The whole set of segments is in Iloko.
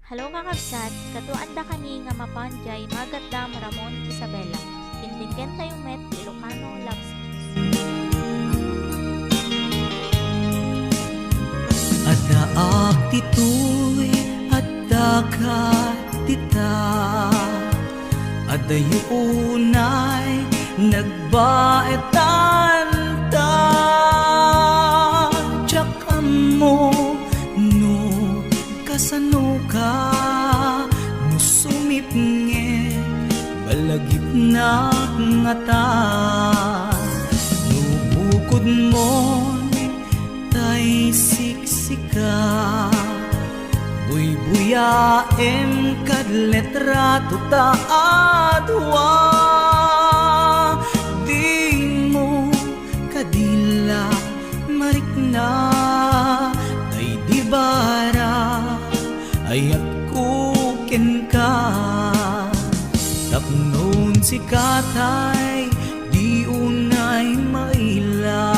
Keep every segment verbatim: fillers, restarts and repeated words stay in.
Hello, kakabsat! Kaduaanda kami nga mapan jay magatdam Ramon Isabela. Ken denggen tayo met ti Ilocano Love Songs. Addaak ditoy, addaak dita. Adayo unay nagbaetanta. Diak ammo no kasanoka, no sumipnget, malagipnak ngata. No bukodmon tay siksika, buybuyaem kad litrato ta a dua. Dimo kadi la marikna, tay di bara ayatko kenka. Tapnon sika tay di unay maila,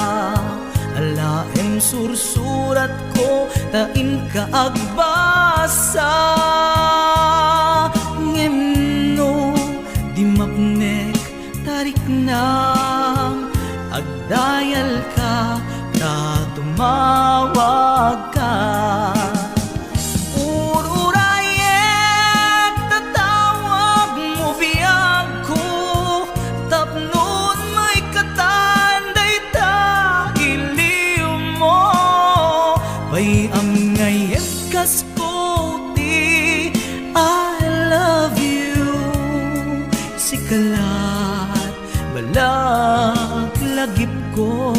alaem sursuratko ta inka agbasa. Ngem no di mapnek ta riknam, agdayalka ta tumawagka. Ururayek ta tawagmo biagko, tapnon maikatan dayta iliwmo. Pay-am nga iyegkasko ti I love you, sika la malaglagipko.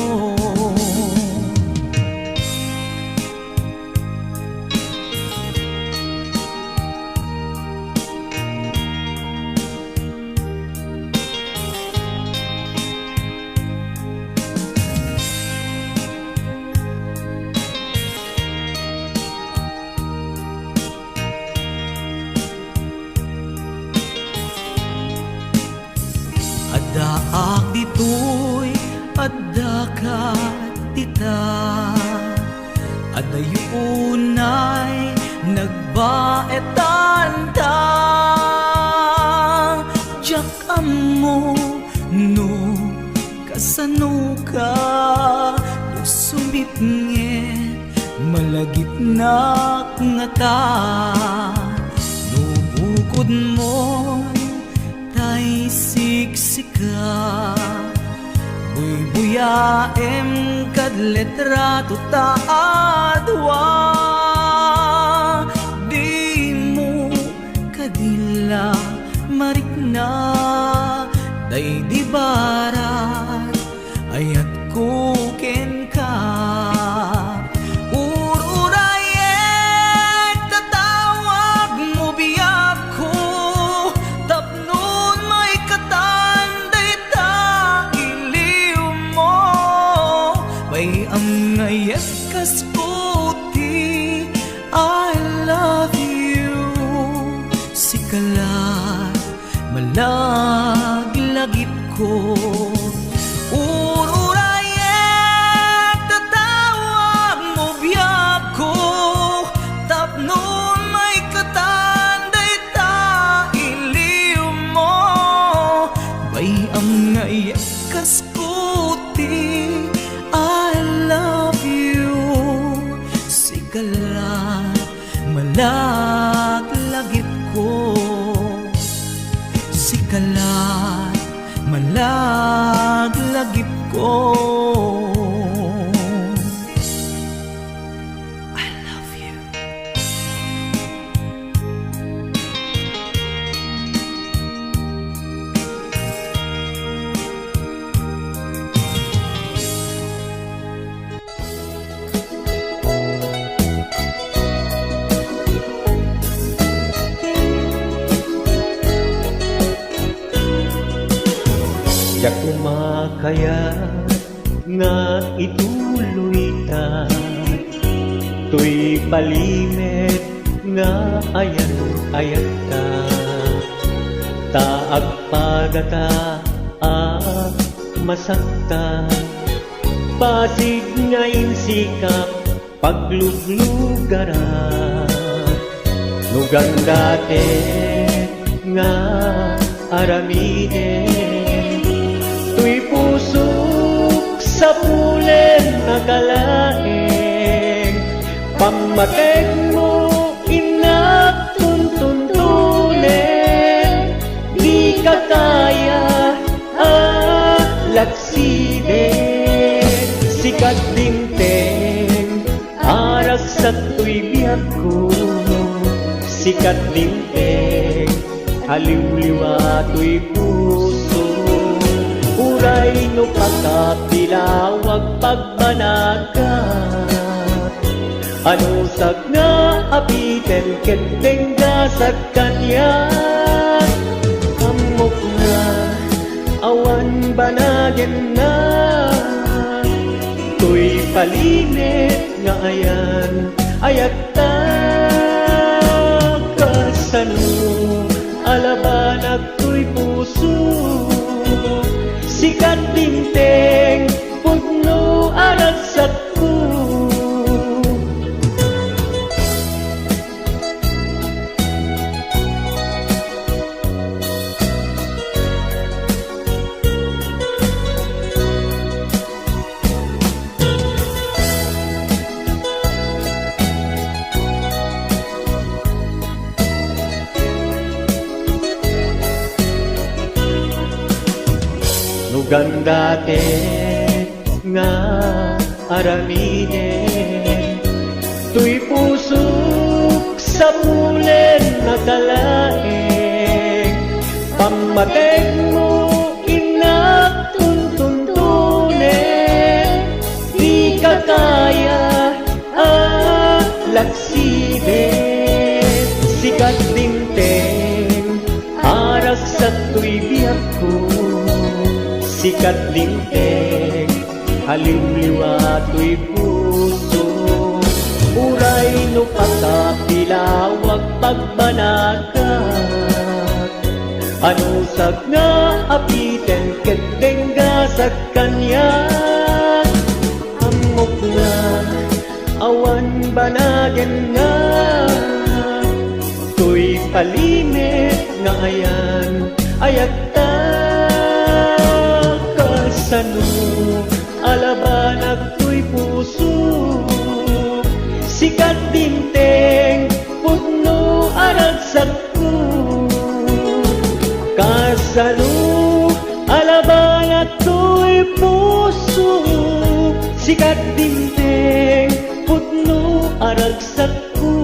Addaak ditoy, addaka dita. Adayo unay nagbaetanta. Diak ammo no kasanoka, no sumipnget, malagipnak ngata. No bukodmon tay siksika, buybuyaem kad litrato ta a dua. Dimo kadi la marikna, tay di bara ayatko kenka. Ururayek ta tawagmo biagko, tapnon maikatan dayta iliwmo. Pay-am nga iyegkasko ti I love you, sika la malaglagipko. Ururayek ta tawagmo biagko, tapnon maikatan dayta iliwmo. Pay-am nga iyegkasko ti I love you, sika la malaglagipko, sika la malaglagipko. I love you. Diak makayat nga ituloyta toy palimed nga ayan-ayatta, ta agpagata a masakta. Bassit nga insikap pagluglugarak. No Ganggatek nga aramiden, toy pusok sapulen a kalaeng. Pammategmo, innak tuntuntunen, dika kaya a lagsiden. Sikat dimteng, aragsak toy biagko, sikat dimteng, aliwliwa toy puso. Uray no pakabilawag pagbanagat, anusag nga apiten ket denggasak kaniak. Ammok nga awan banagenna, toy palimek nga ayan, ayat ta kasano alabanak toy puso. Sikat dimteng, pudno a ragsakko. No ganggatek nga aramiden, toy pusok sapulen a kalaeng. Pammategmo, innak tuntuntunen, dika kaya a lagsiden. Sikat dimteng, aragsak toy biagko. Sikat dimteng, aliwliwa toy puso. Uray no pakabilawag pagbanagat, anusag nga apiten ket denggasak kaniak. Ammok nga awan banagenna, toy palimek nga ayan, ayat ta kasano alabanak toy puso. Sikat dimteng, pudno a ragsakko. Kasano alabanak toy puso. Sikat dimteng, pudno a ragsakko.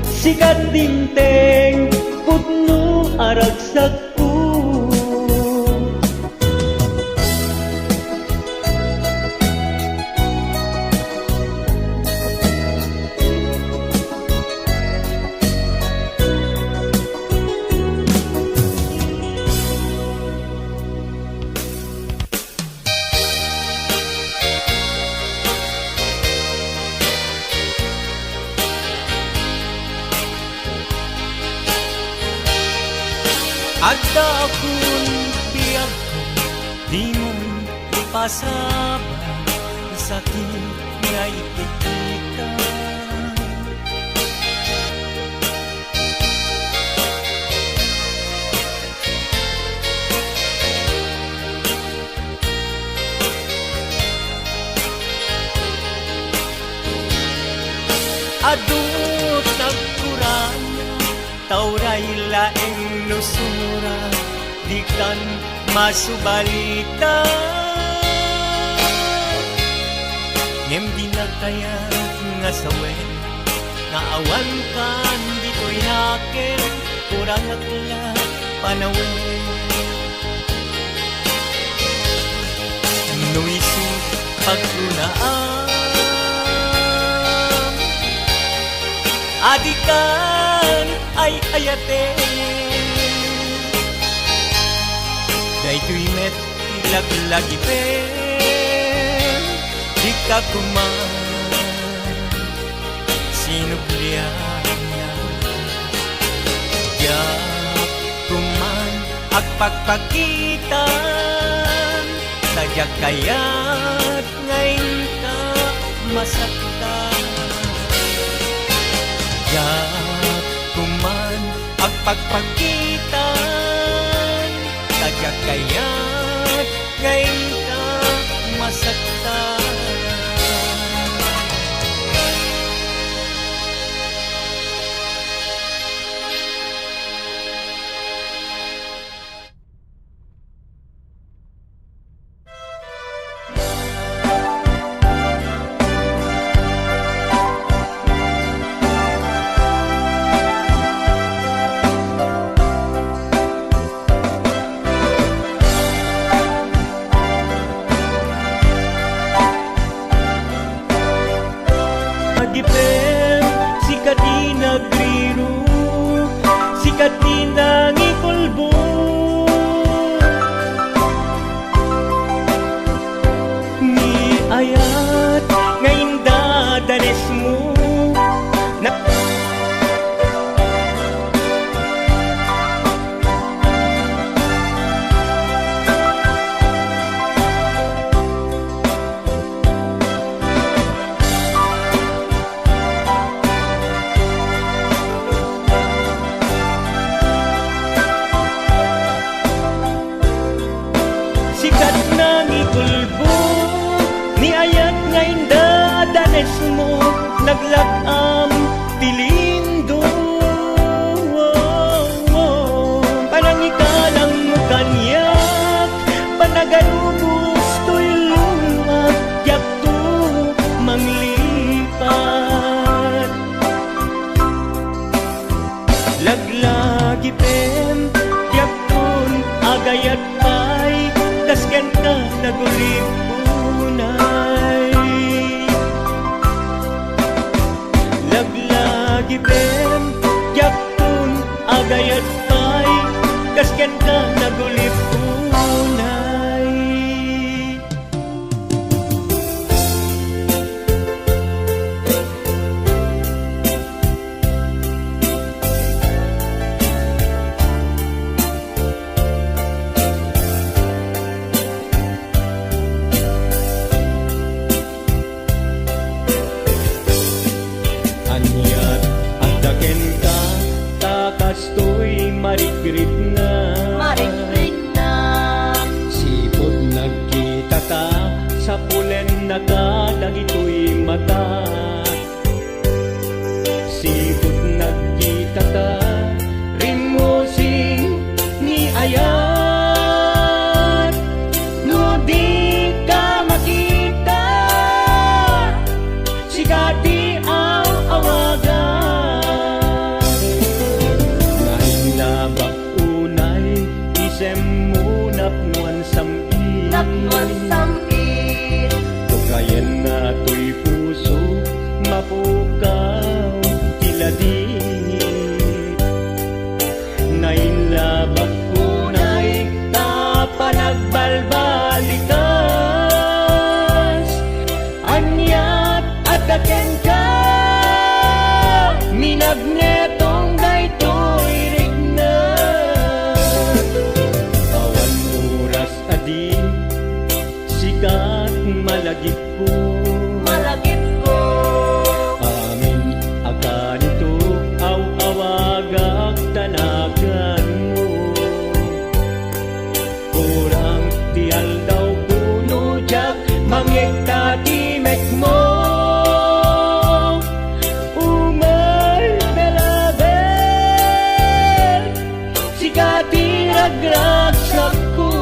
Sikat dimteng, pudno a ragsakko. Adda kun biagko, dimon ipasaba, sakit nga ipikita. Adu nagkurang, ta uray laeng no sura, dikan masubalita. Ngem dinak kayat nga sawen, nga awankan ditoy nakem, kurangak la panawen. No isu pagkunaam, a dikan ay-ayaten. Daytoy met ti laglagipen, dika koma sinublian. Diak koman agpakpakitan, ta diak kayat nga inka masaktan. Diak Pagpakitan, ta diak kayat nga inka masaktan. Agipem, sika ti nagriro, sika ti nangikulbo. Ni ayat nga indadanesmo, na- Sika ti nangikulbo, ni ayat nga indadanesmo, naglag-am ti lindo. Panangikalangmo kaniak, panagarubos toy luma, diakto manglipat. Laglagipem, diakton agayat pay, kas kenka nagulip unay. Laglagipem, diakton agayat pay, kas kenka nagulip unay. Aniat adda kenka, ta kastoy marikrikna. Marikrikna. Sipud nagkitata, sapulennaka dagitoy mata. Sipud nagkitata, rimmusing ni ayat. No dika makita, sika ti aw-awagan. Nainlabak unay, isemmo napnuan sam-it. Napnuan sam-it. Tugayenna toy puso, mapukaw ti ladingit. Nainlabak unay ta panagbalbalikas. Aniat adda kenka, minagnetong daytoy rikna. Awan oras a di sika ti malagipko. Malagipko. Amin a kanito, aw-awagak ta naganmo. Kurang ti aldawko no diak mangngegta ti mekmo. Umay, beloved, sika ti ragragsakko.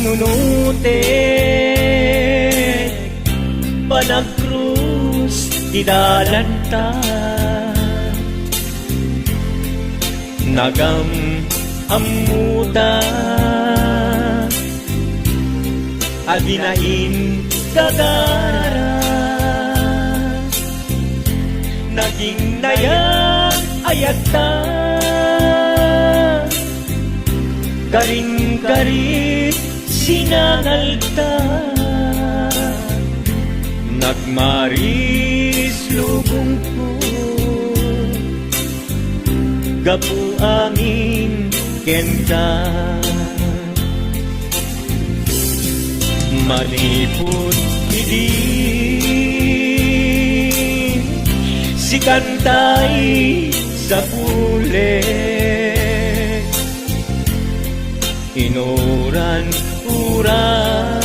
Nunutek, panagkrus ti dalanta. Nagam-ammuta a dina ingagara. Naging nayag-ayagta, karinkarit sinangalta. Nagmaris lubongko gapu amin kenka. Manipud idi, sikantay sapulek. Inuran oras,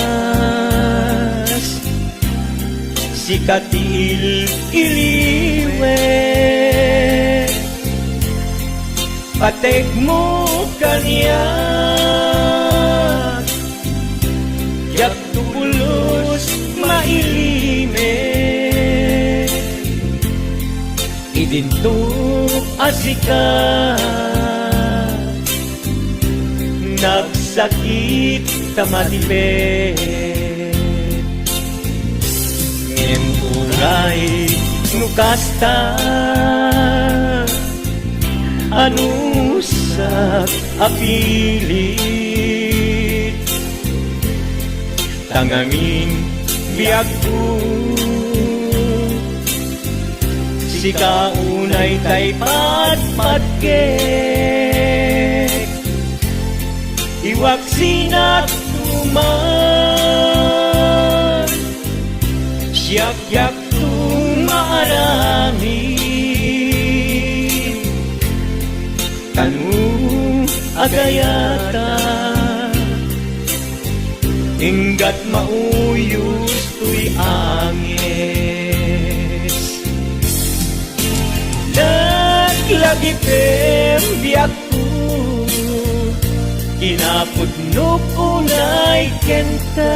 sika ti il-iliwek. Pategmo kaniak, diak to pulos mailimek. Idinto a sika, nagsakit ta matipet. Ngem uray no kasta, anusak a pilit. Ta ngamin biagko, sika unay tay patpatgek. Iwak sinak tuman, siak diak to maaramid. Kano agayata, inggat mauyos toy anges. Naglagipem biagko, kinapudnop unay kenka.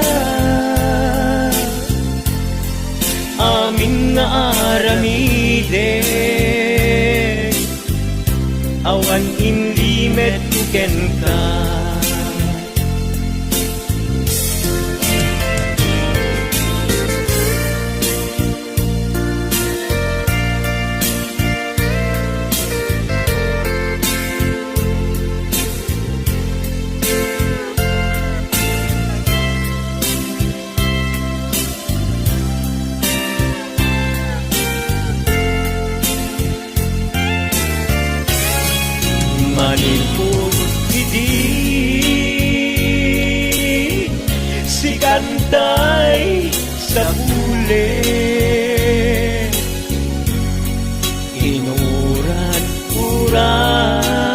Amin nga aramidek, awan inlimetko kenka. Manipud idi, sikantay sapulek. Inuran oras,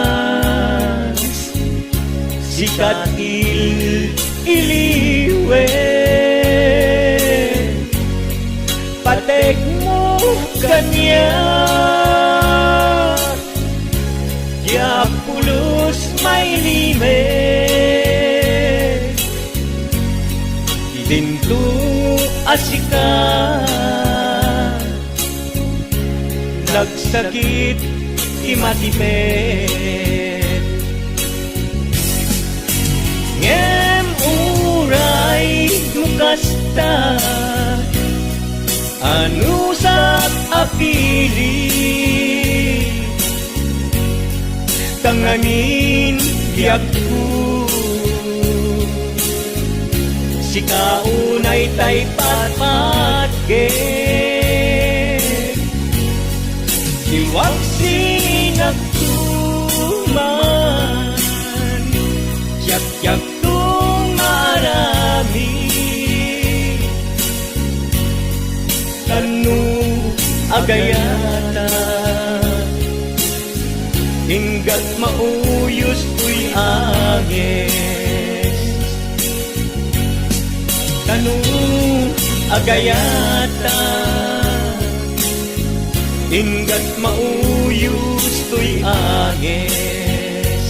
sikat il-iliwek. Pategmo kaniak, diak pulos mailimek. Idinto a sika, nagsakit ti matipet. Ngem uray no kasta, anusak a pilit. Ta ngamin biagko, sika unay tay patpatgek. Iwak sinak tuman, diak diak to maaramid. Kano agayata, inggat mauyos toy anges. Kano agayata, inggat mauyos toy anges.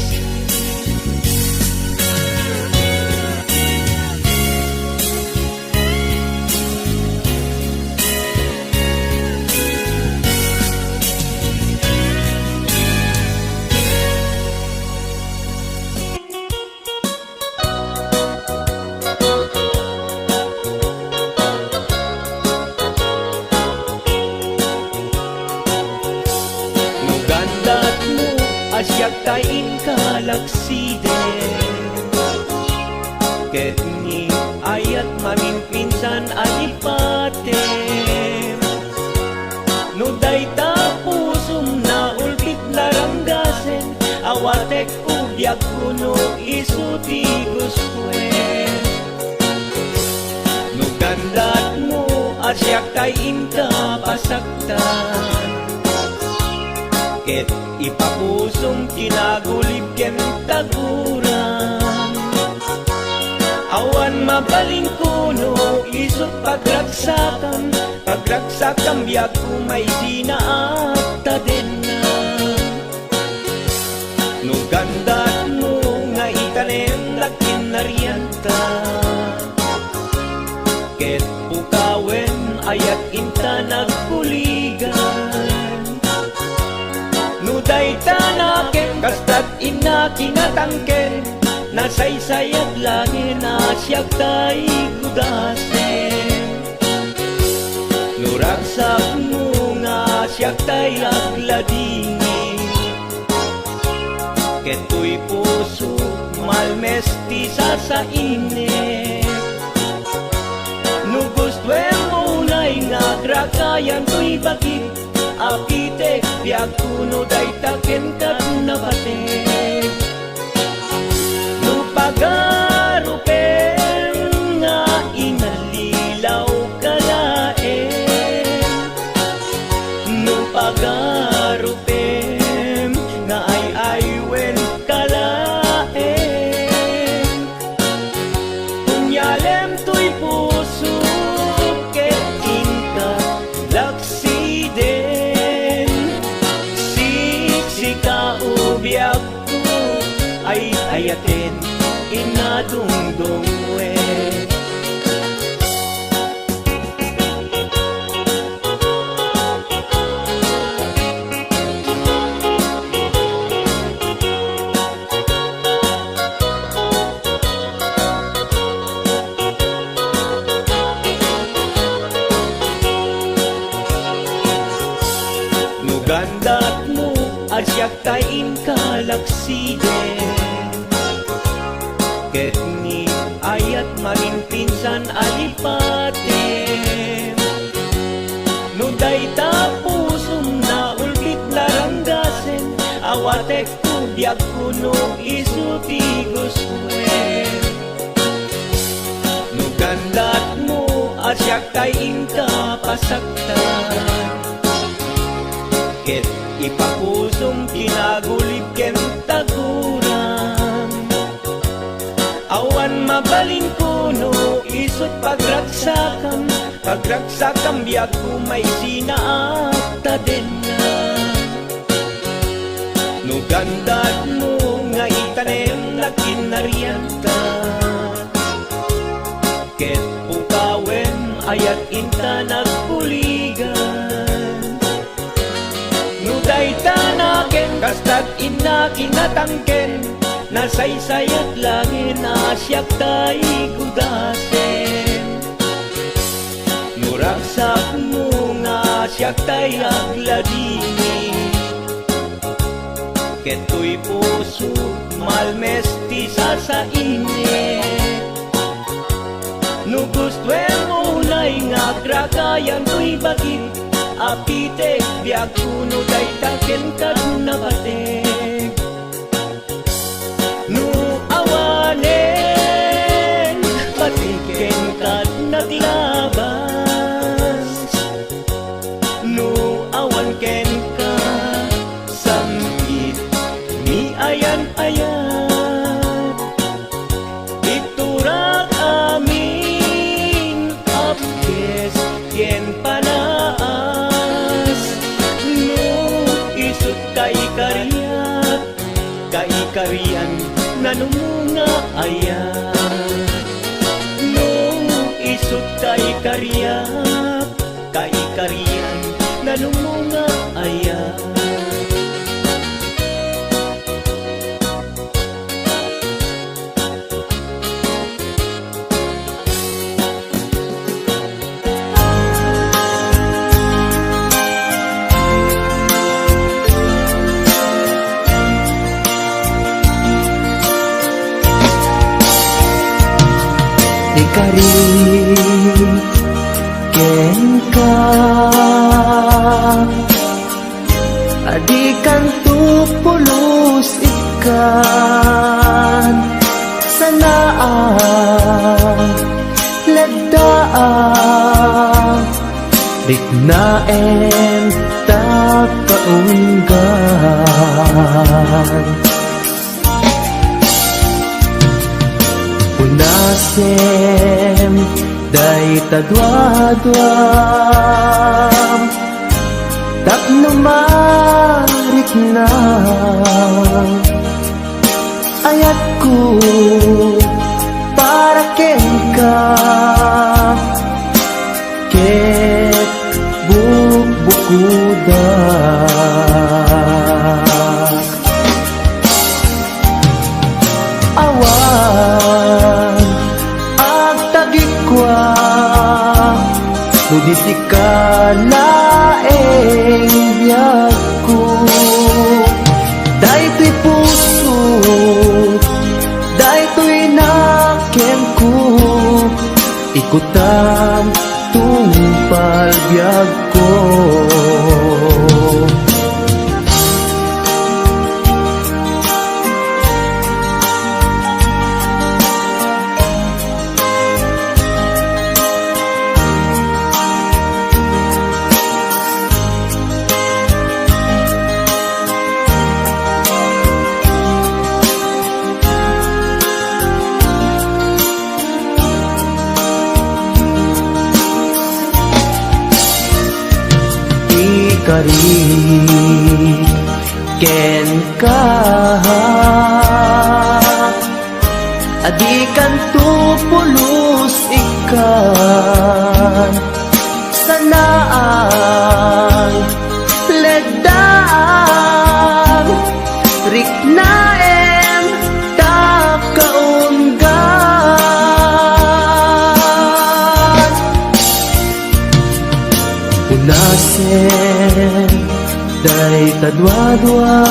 Siak tay inka laksiden, ket ni ayat maminpinsan a lipatem. No dayta pusom naulbit naranggasen, awatek biagko no isu ti gustoen. No gandatmo a siak tay inka pasaktan, ket ipapusom kinagulib ken taguran. Awan mabalinko no isut pagragsakam, pagragsakam biagko maisina agtadenna. No gandatmo nga itanem lakin narianta, ket pukawen ayat inta nagbuligan. No dayta nakem kastat inna kinatangken, nasaysayat laeng a siak tay gudasen. No ragsakmo nga siak tay agladingit, ket toy puso malmes ti sasainek. No gustoem unay nga agragayan toy bagik, apitek biagko no dayta kenka nabatek. No pagarupem nga inallilaw ka laeng, no pagarupem nga ay-aywen ka laeng, kunyalem toy puso ket inka laksiden. Siksika o biag ay-ayaten, inadungdungwe. No gandatmo a siak tay inka laksiden, ket ni ayat maminpinsan a lipatem. No dayta pusom naulbit naranggasen, awatek biagko no isu ti gustoem. No gandatmo a siak tay inka pasaktan, ket ipapusom kinagulib ken taguran. Awan mabalinko no isut pagragsakam, pagragsakam biagko maisina agtadenna. No gandatmo nga itanem lakin narianta, ket pukawen ayat inta nagbuligan. No dayta nakem kastat inna kinatangken, nasaysayat laeng a siak tay gudasen. No ragsakmo nga siak tay agladingit, ket toy puso malmes ti sasainek. No gustoem unay nga agragayan toy bagik, apitek biagko no dayta kenka nabatek. No awanen, batik kenka naglabas. No awan kenka, sam-it ni ayan-ayan. Iturak amin a pies ken panaas. No isut kaikaria, Kari kenka, a dikanto pulos ikkan, sanaak, leddaak, riknaem, tapno kaunggan. Unasem dayta duaduam tapno marikna. Ayatko para kenka ket bukbukodak. Awan agtagikua no di sika laeng biagko. Daytoy puso, daytoy nakemko, ikutam tungpal biagko. Ikari kenka, a dikanto pulos ikkan, sanaak, leddaak, riknaem, tapno kaunggan. Unasem dayta duaduam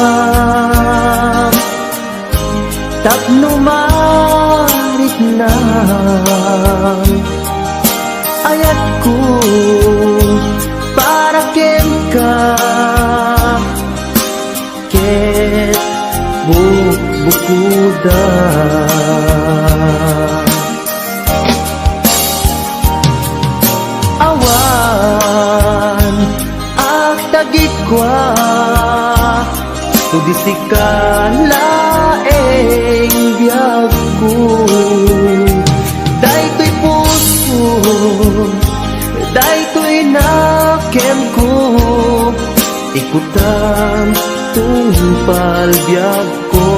tapno marikna. Ayatko para kenka ket bukbukodak. Awan agtagikua no di sika laeng biagko. Daytoy puso, daytoy nakemko, ikutam tungpal biagko.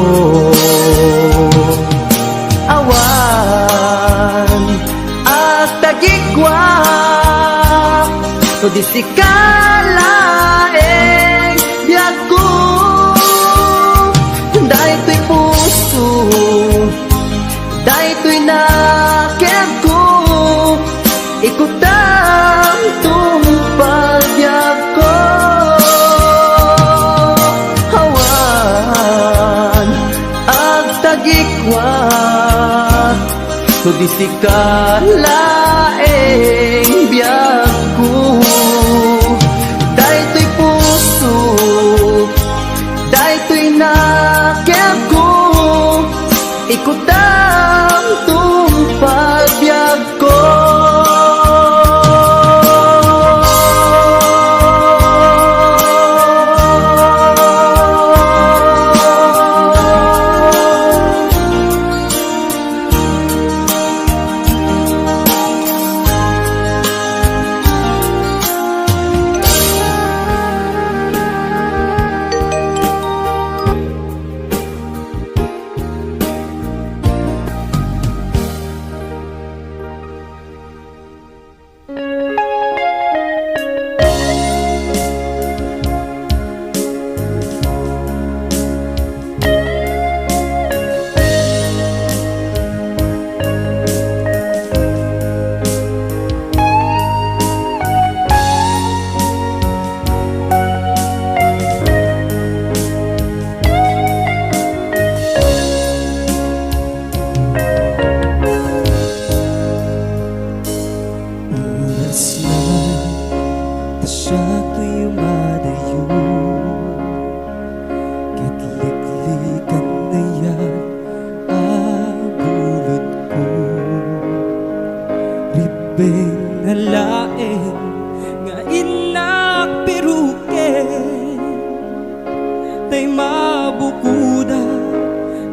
Awan agtagikua no di sika laeng biagko. Daytoy puso, daytoy nakemko, ikutam tungpal biagko. Awan agtagikua no di sika laeng biagko. Daytoy puso, daytoy nakemko, ikutam tungpal biagko.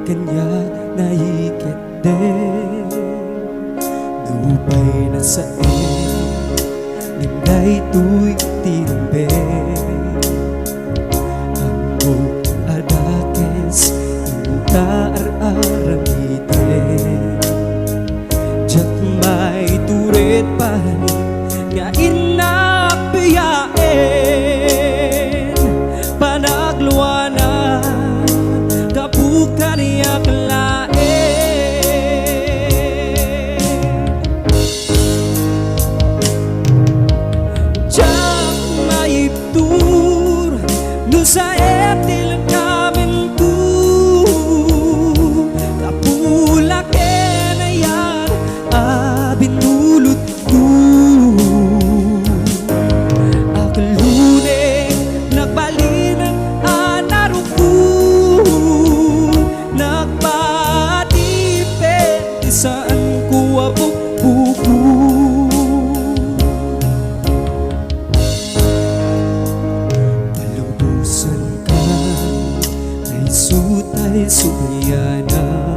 Kaniak naiketdek, nupay nasaen, ngem daytoy ti rumbeng. Ammok a dakes inta ar-aramidek. Diak maitured pay nga innak biaen, panagluanan gapu kaniak laeng. Diak maibtur no saet ti lengkamento, gapu la ken ayan a binulotko. Akloneng nagbalin a narukko, nagpatipet ti saanko a bukbukon. Palubosanka, ay sutay subliana.